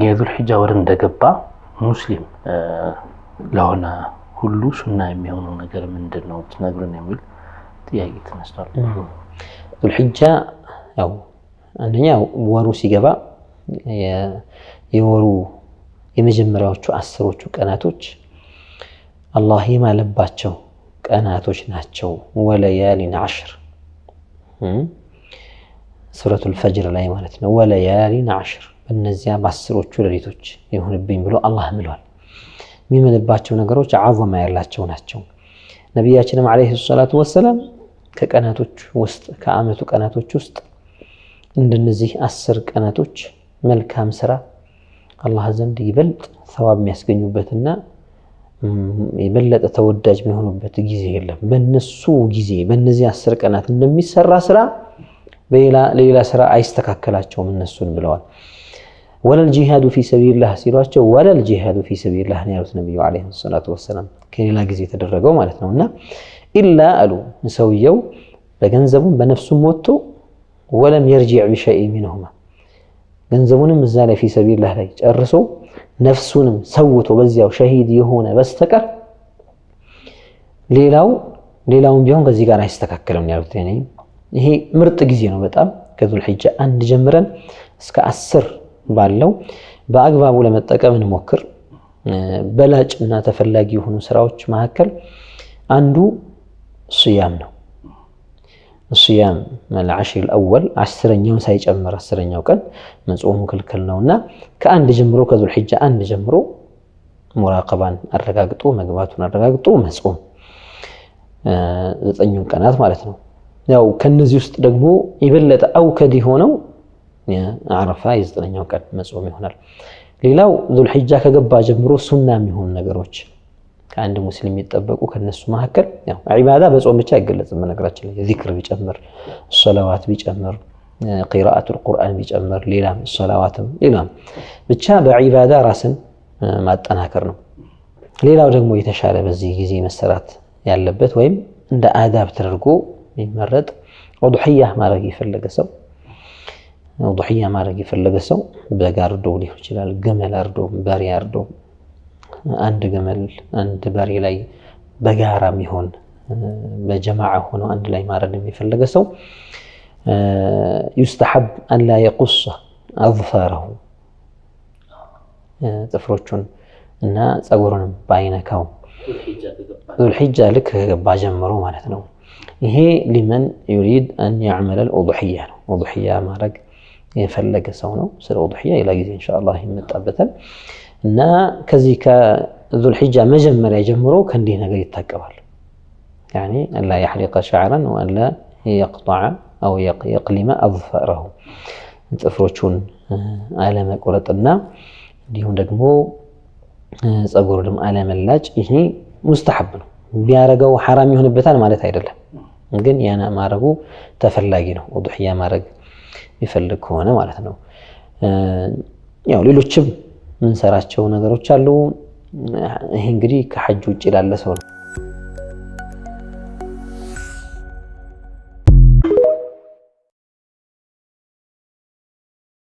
የዙልሒጃ ወር እንደገባ ሙስሊም ለሆነ ሁሉ ሱና የሚሆነው ነገር ምንድን ነው ትነግሩን የሚል ጥያቄ ተነስቷል። ዙልሒጃ ያው አንደኛ ወሩ ሲገባ የወሩ የመጀመሪያዎቹ 10ዎቹ ቀናቶች አላህ የማለባቸው ቀናቶች ናቸው። ወለያሊን ዓሽር ሱረቱል ፈጅር ላይ ማለት ነው። ወለያሊን ዓሽር በእነዚያ በ10ዎቹ ሌሊቶች ይሁንብኝ ብሎ አላህ ምሏል። የሚምልባቸው ነገሮች ዐዘማ ያላቸው ናቸው። ነቢያችንም ዓለይሂ ሰላቱ ወሰላም ከቀናቶች ውስጥ ከዓመቱ ቀናቶች ውስጥ እንደነዚህ 10 ቀናቶች መልካም ስራ አላህ ዘንድ ይበልጥ ሰዋብ የሚያስገኙበትና የበለጠ ተወዳጅ የሚሆኑበት ጊዜ የለም። በእነሱ ጊዜ በእነዚህ 10 ቀናት እንደሚሰራ ስራ ሌላ ስራ አይስተካከላቸውም እነሱን ብለዋል። ولا الجهاد في سبيل الله ሲሏቸው ولا الجهاد في سبيل الله ነው ያሉት ነብዩ عليه الصلاة والسلام ከሌላ ጊዜ የተደረገው ማለት ነውና إلا አሉ ሰውየው በገንዘቡም በነፍሱም ወጥቶ ولم يرجع بشيء منهما ገንዘቡንም እዛ ላይ في سبيل الله ላይ ጨርሶ ነፍሱንም ሰውቶ በዚያው ሸሂድ የሆነ በስተቀር ሌላውም ቢሆን ከዚህ ጋር አይስተካከልም ያሉት። ይሄ ምርጥ ጊዜ ነው በጣም ከዙልሒጃ 1 ጀምረን እስከ 10 ባለው በአግባቡ ለመጠቀም እንሞክር። በላጭና ተፈላጊ የሆኑ ስራዎች መካከል አንዱ ስያም ነው። ስያም العشر الأول 10ኛውን ሳይጨምር 10ኛው ቀን መጾሙ ክልክል ነውና ከአንድ ጀምሮ ከዙልሒጃ 1 ጀምሮ ሙራቀባን አረጋግጦ መግባቱን አረጋግጦ መጾም 9ኙን ቀናት ማለት ነው። ያው ከነዚህ ውስጥ ደግሞ የበለጠ አውከድ የሆነው አረፋ የ9ኛው ቀን መጾም ይሆናል። ሌላው ዙልሒጃ ከገባ ጀምሮ ሱና የሚሆኑ ነገሮች ከአንድ ሙስሊም የሚጠበቁ ከነሱ መካከል ያው ዒባዳ በጾም ብቻ አይገለጽም። በነገራችን ላይ ዚክር ቢጨምር፣ ሰላዋት ቢጨምር፣ ቂራአቱል ቁርአን ቢጨምር፣ ሌላም ሰላዋትም ሌላም ብቻ በዒባዳ ራስን ማጠናከር ነው። ሌላው ደግሞ የተሻለ በዚህ ጊዜ መሰራት ያለበት ወይም እንደ አዳብ ተደርጎ የሚመረጥ ኡድሒያ ማድረግ የፈለገ ሰው ኡድሒያ ማድረግ የፈለገ ሰው በግ አርዶ ሊሆን ይችላል፣ ግመል አርዶ፣ በሬ አርዶ፣ አንድ ግመል አንድ በሬ ላይ በጋራ የሚሆን በጀማዓ ሆኖ አንድ ላይ ማረድ የሚፈለገ ሰው يستحب أن لا يقص أظفاره ጥፍሮቹን እና ጸጉሩንም ባይነካው ዙልሒጃ ልክ ከገባ ጀምሮ ማለት ነው። ይሄ ሊመን ዩሪድ አን ያዕመለ ኡድሒያ ነው። ኡድሒያ ማድረግ የፈለገ ሰው ነው። ስለ ኡድሒያ ሌላ ጊዜ ኢንሻአላህ ይመጣበታል። እና ከዚህ ከዙልሒጃ መጀመሪያ ጀምሮ ከእንዲህ ነገር ይታቀባል። ያኒ አላ የሕሊቀ ሸዕረን ወአላ የቅጠዐ አው የቅሊመ አዝፈረሁ ጥፍሮቹን አለመቁረጥና እንዲሁም ደግሞ ጸጉሩንም አለመላጭ ይሄ ሙስተሐብ ነው። ቢያረገው ሐራም ይሆንበታል ማለት አይደለም፣ ግን ያን ማድረጉ ተፈላጊ ነው። ኡድሒያ ማድረግ የሚፈልግ ከሆነ ማለት ነው። ያው ሌሎችም ምንሰራቸው ነገሮች አሉ። ይሄ እንግዲህ ከሐጅ ውጭ ላለ ሰው ነው።